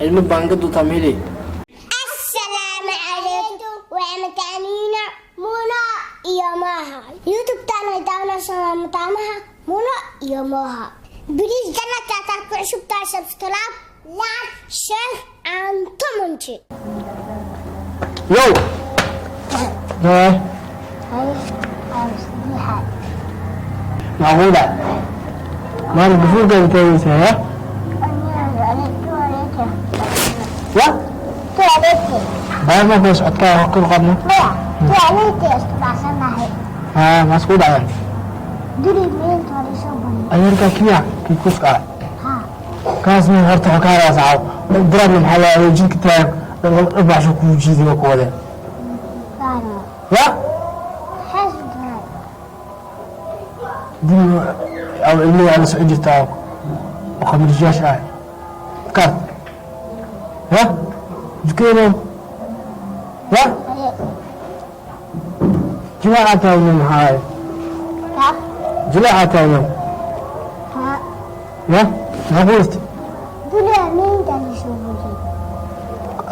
Ilmo baangad wataa ma heli. Asalaamu calaykum, waa mataaniina Muna iyo Moha. YouTube-taan daawanaysaa mataanaha Muna iyo Moha. Please channelka hadaad ku cusub tahay, subscribe, like, share and comment. Yo. Ee, maxaa kugu dhacay? Maanta gafuurkaada taagaysaa ya? Ya? Baar ma kula socodkaa kor qaadno? Haa, maxaa iskugu dhacday? Adeerkaa kiya kii kuska ah. Kaasna horta waxaa ka hadlaa saxaab. Daraadna maxaa la aaday jidka taag dhabaxsho kuu jiiday oo ku wadeen. Ya? Dib aw ilmihi ala socon jirta oo khamrijiyaasha ah. Kaas. Ya? Jikeeno. Ya? Jilaaca taagno maxaa? Jilaaca taagno. Ya? Maxaa ku jirta?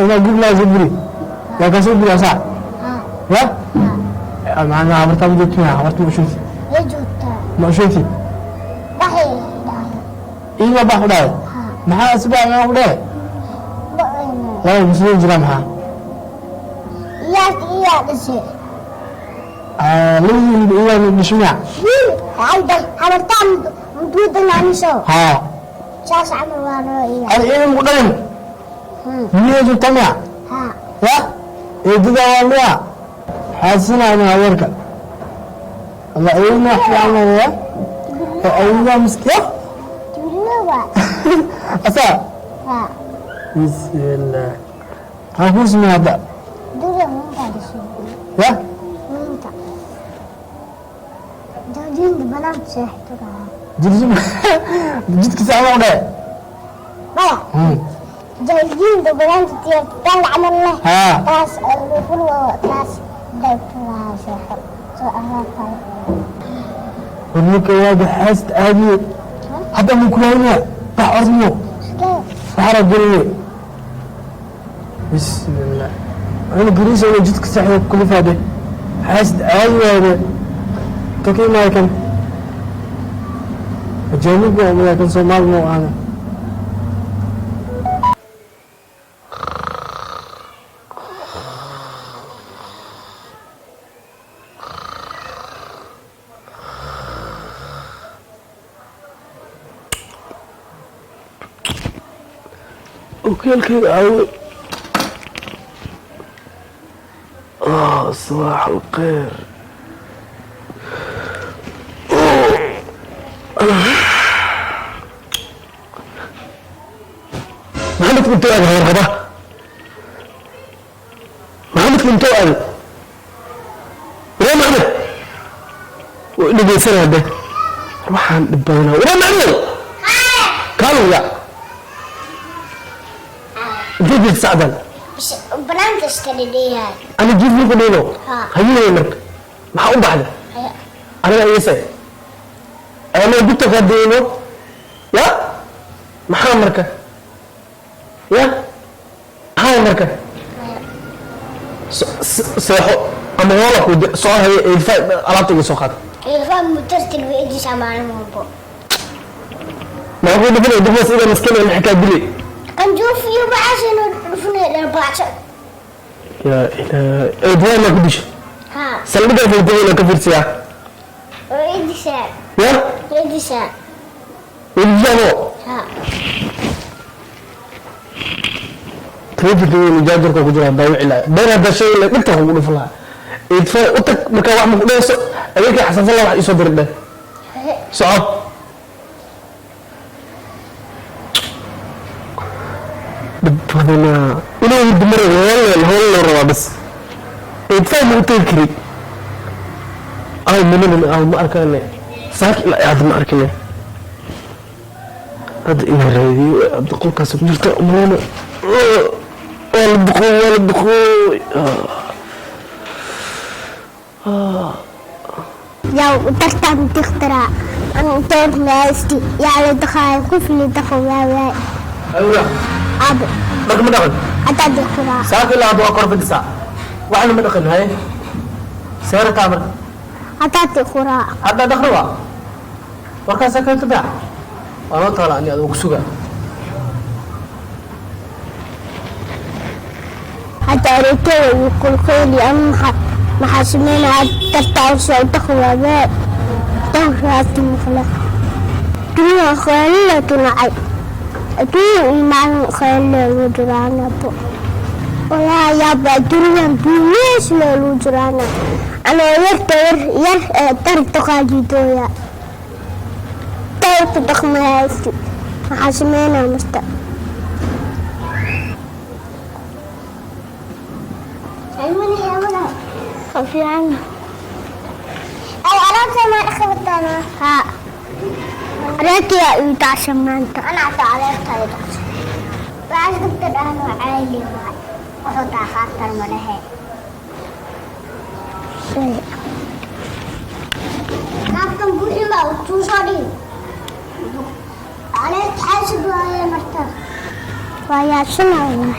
Ilaa gurigaa soo buri. Yaa kaa soo buri asaa? Ya? Macnaha habartaa ma joogto miyaa? Habarta ma usheegti? Ma usheegti? Iima baa ku dhacay? Maxaa subax maxaa ku dhacay? Laba muslimiin jira maxaa? Labadiin iyaa dhashay miyaa? Haa. Ani iima ku dhalin? Miyaa joogtaa miyaa? Ya? Eedada waa miyaa? Xaasinaa ma adeerka? Alla iima wax fiican ma ya? Oo awowgaa miskiya? Asaa? Bismillah. Maxaa kuu sameeyey hadda? Ya? Jirjir jidka saacada u dhace. Haa. War ninka waaga xaasad aadiye. Hadda muu kulaynaya? Bax ordmo. Waxaana geliye. Bismillah. Wuxuuna gariisa inuu jidka saxda kula faade. Xaasad aadi waade. Ka imaada kan. Ajaanib waa umaya kan Soomaali ma ahana. Okeelkayga aawe? Ah, صباح الخير. Maxamed intuu aaday warqaba? Maxamed intuu aaday? Waree Maxamed, waa dhegeysanaa de. Waxaan dhib badanaa. Waree Maxamed, kaalaya, intee jirta sacdan? Banaanka iska dhidhiyahay. Ani jiif ku dhayno. Ha. Hayinaya marka maxaa u baxday aniga iise ama gubta kaa dayno ya? Maxaa marka ya? Maxaa marka seexo ama hoola ku soo haya ilfa alaabta iga soo qaad. Ilfa mutartil way idishaa maalin walbo. Maxaa ku dhufanay dufas ida maskiin maxaa kaa dilay? Qanjuuf iyo baxaas inuu dhufanay dharbaaxo. Yaa ilaa eedwaa maa ku dishay? Haa. Saldhiggaa furtay ka fiirsiyaa. Way idishaa. Ya? Way idishaa. Idishamo. Haa. Taleefanka weyn jaajarka ku jira daawici lahaa been hadda shay la dhigta kugu dhufan lahaa. Idfa u tag markaa wax ma ku dhehayso adeerkii Xasan Falla wax iisoo diri dheh. Soco dhib badanaa inuu hurdo mara hool hool loo rabaa bas. Idfa ma u tagi kari aw nimanan aw ma arkane saaki ilaa hadda ma arkine hadda ina raadiyo hadda qolkaas ku jirta umaleyna. Waa la duqooy, waa la duqooy. Yow tartan tiqtara antoor meesti yaa la daqaay qof la daqo waa waay. Awra. Abo. Dharka ma dhaqan. Hadda dhaqraa. Saaka ilaa hadda waa kor fadhisaa, waxna ma dhaqan. Haye, seerataa marka. Hadda dhaqraa. Hadda dhaqra waa warkaasaa keento beeca waa noo taala ani adigu ku sugaa. Hadda areetooda iyo kulkeyli ama maxaa sameynaya dartaa u soo dhaqwaabee dawraati maqla dunya kheelle tunacay adduunya imaan kheelle lagu jiraanabo walaa yaaba adduunyan duunyees lagu jiraana anoo yarta yar yar ee darta qaajidooya dawrta dhaqmayaysi maxaa sameynaya masta. Fiican. Ay, alaabta ma dhaqabatana? Ha. Alaabta ii dhacsan maanta. Ana taa alaabta ii dhacsan. Waxaas dadka dhahan waa caali waay. Wuxuu taa khaatar ma lehe. Alaabtan buuxin baa tuu soo dhigi. Alaabta xaasib waaye marta. Waa yaabsanaya.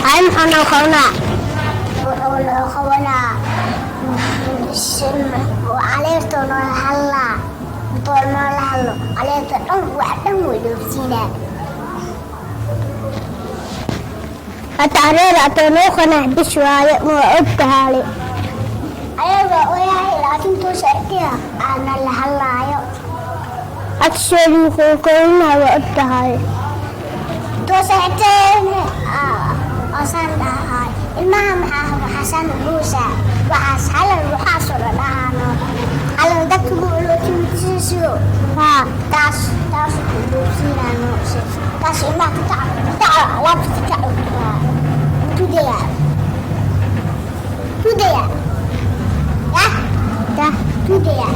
هاي محنا وخونا وخونا وعليتنا هلا طولنا هلا عليتنا وحدم ولوسينا أتعرف أتنوخنا بشوية ما أبتهالي ayaga oyahay laakiin tuu shartiya aana la hadlaayo agsheeduuqoqoyna waa og tahay tuu sharteen osaan dhahay ilmaha maxaa waxaasan guusa waxaas halal waxaasoo dhan dhahaano halal dadka guulootimisiisiyo haa taas taas duubsiinaano taas ilmaha kutac kutac alaabta kutac tudaya tudaya. Ya, dah, tu dia.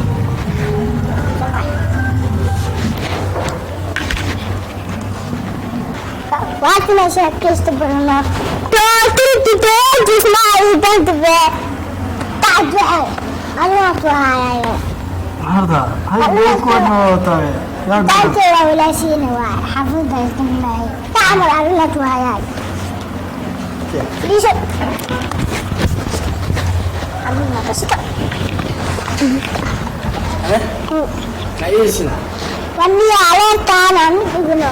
Waatna sheekaysta badanaa. Harda hay kuwan tahay. تعمل على وهاي ليش Kaisina. Waniya aleertaan aan u dhigno.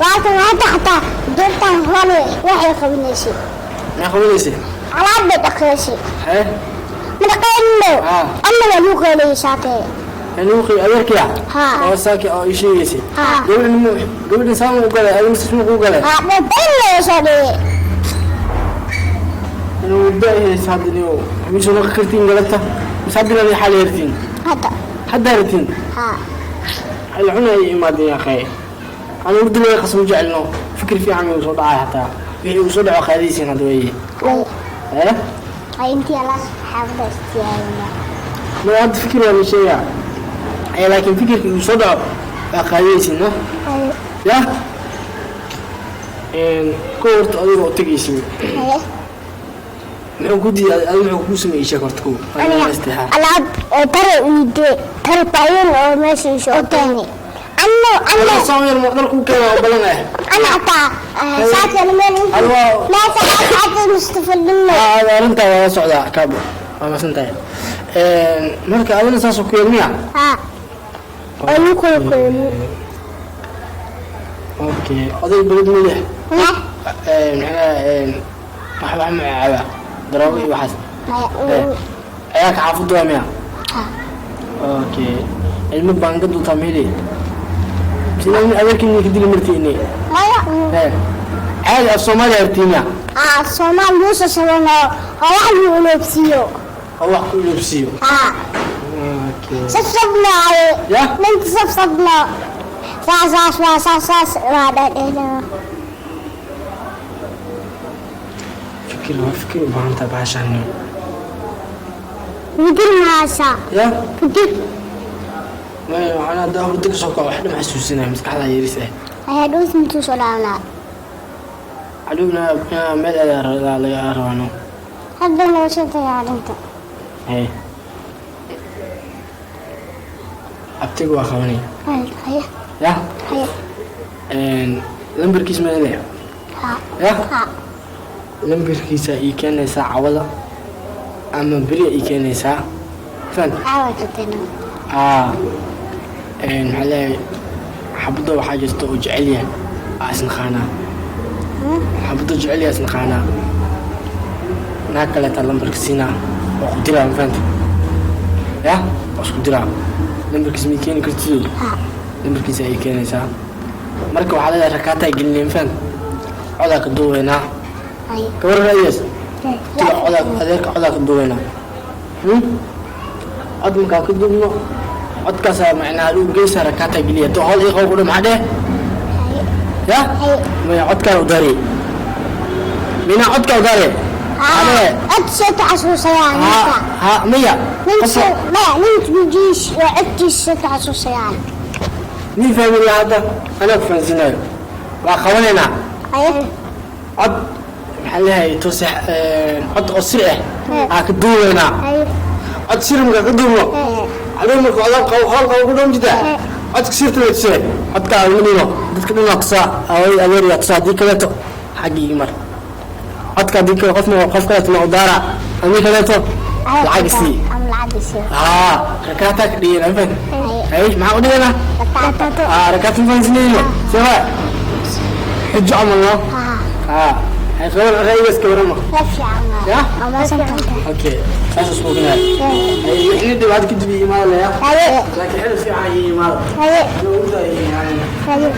Waatan hadda xataa doortaan hore waxay qabinaysay. Maxaa qabinaysay? Alaab bay dhaqaysay. Hee? Ma dhaqayno. Ah. Amma waa lagu qeyliyay saakee. Nuuqi adeerkiya? Haa. Oo saaki oo ii sheegaysay. Haa. Gabadhan mu gabadhan saan u galay, adiga mise suu u galay? Haa, ma been soo dhigay. Inuu muddo ay haysa hadda inuu mise noqon kartiin galabta mise haddana ay xal yartiin. Hadda. Hadda yartiin. Haa. Xal cuna ay imaadeen yaa akhay. Aan urdu leeyahay qasam jecelno fikir fiican uu soo dhacay hataa wixii uu soo dhaco qaadaysiin hadda weeye. Ay. Ee? Ay intii alaas xaafada istiyaayna. Ma hadda fikir waa la sheegaa. Ee laakiin fikirkii uu soo dhaco waa qaadaysiin no? Ay. Ya? Een ko horta adiga oo tegaysiin. Ay. Muxuu ku diiday adiga muxuu kuu sameeyey sheeg horta kow. Aniga alaab oo tare iidee tare bayan oo meesha soo keenay. Anno anno Soo yar ma dhar kuu keenay oo balan ah. أنا أعطى ساعة لما Alwaa ما ساعة مصطفى لما aa arrintaa waa la socdaa kaabo waa masan tahay. Een marka adina saas oo ku yeelmiya. ها أنا كل كل Okay, oday balad ma leh. ها Een maxaa een wax wax ma caaba daroogo iyo waxaas. Ayaa ka xaafadu waa miya? ها Okay, ilmo baangad u tamili. Sida in adeerkiin ka dili martiini. ما Ee caadi af Soomaali artiina. آه الصومال موسى سوانا واحد يقولوا Oo wax ku iibsiyo. ها Okay. سبسبنا Ya? من سبسبنا ساس ساس ساس ساس هذا Fikir waa fikir u baahan tahay bahashan. مدير ماسا Ya? مدير Maya waxaan hadda hurdo ka soo kaco wax dhama xasuusinaya maskaxda yeris ah. هذا اسمه سلانا Cadhowna meel ayaa laga rabano. Hadda noo soo diyaarinta. Haye, abtiga waa qabanaya. Haye. Ya. Haye. Lambarkiis ma helaya? Ha. Ya. Ha. Lambarkiisa ii keenaysaa cawada ama beriya ii keenaysaa, fahant? Caawa katana. Aa, maxaa leeyahay, xabadda waxaa jirta oo jecel yahay aa isnaqaanaa, xabadda jecel yahay isnaqaanaa, naag kaleetaa lambarka siinaa oo ku diraa, ma fahanta? Ya, waa isku diraa. Lambarkiisa ma ii keeni kartido? Ha. Lambarkiisa ay keenaysaa. Marka waxaa leedahay rakaataa gelinay, ma fahanta? Codaa ka duubaynaa. Haye. Gabar ra'yigaas tida codaa, adeerka codaa ka duubaynaa. Cod markaa ka duubno, codkaasaa macnaha lagu geysaa, rakaataa geliya. Hadduu hol ii qabo ku dha, maxaa dheh? Ya, maya, codkaan u daariye mina, codkaa u daariye, maxaa dheh? Cod soo taxasuusayaan ninka. Ha, maya. Ninka qofka maya, ninka wijiis oo codkiisa soo taxasuusayaan. Nin fahmaya hadda anaa ku fahansiinayo, waa qabanaynaa. Haye. Cod maxaa leeyahay, toose cod oo sir ah aa ka duubaynaa. Haye. Cod sir markaa ka duubno, adiga marka codaa qabo, hool qabo ku dhown jirtaa, codka sirta la tusay, codka ma dhino, dadka dhan waa tusaa, away adeer yaa tusaa. Haddii kaleeto xagga ii mar codka, haddii kale qofna qof kaleeto ma udaara, haddii kaleeto lacag isii. Ama lacag isii. Haa, rakaataa ka dhigayna, ma fahan? Haye. Hay, maxaa u dhigaynaa? Rakaato. Aa, rakaata, ma fahansanayno sewa xujo camal no. Ha. Haa, hay, qaban ra'yigaas ka warama. La fiican. Ya. Waa mahadsantahay. Okay, saas isku ognaa. Hay, wixii dhibaat kadib ii imaadaya. Haye. Laakiin xilli fiican ii imaada. Haye. Anuu u daayay. Haye.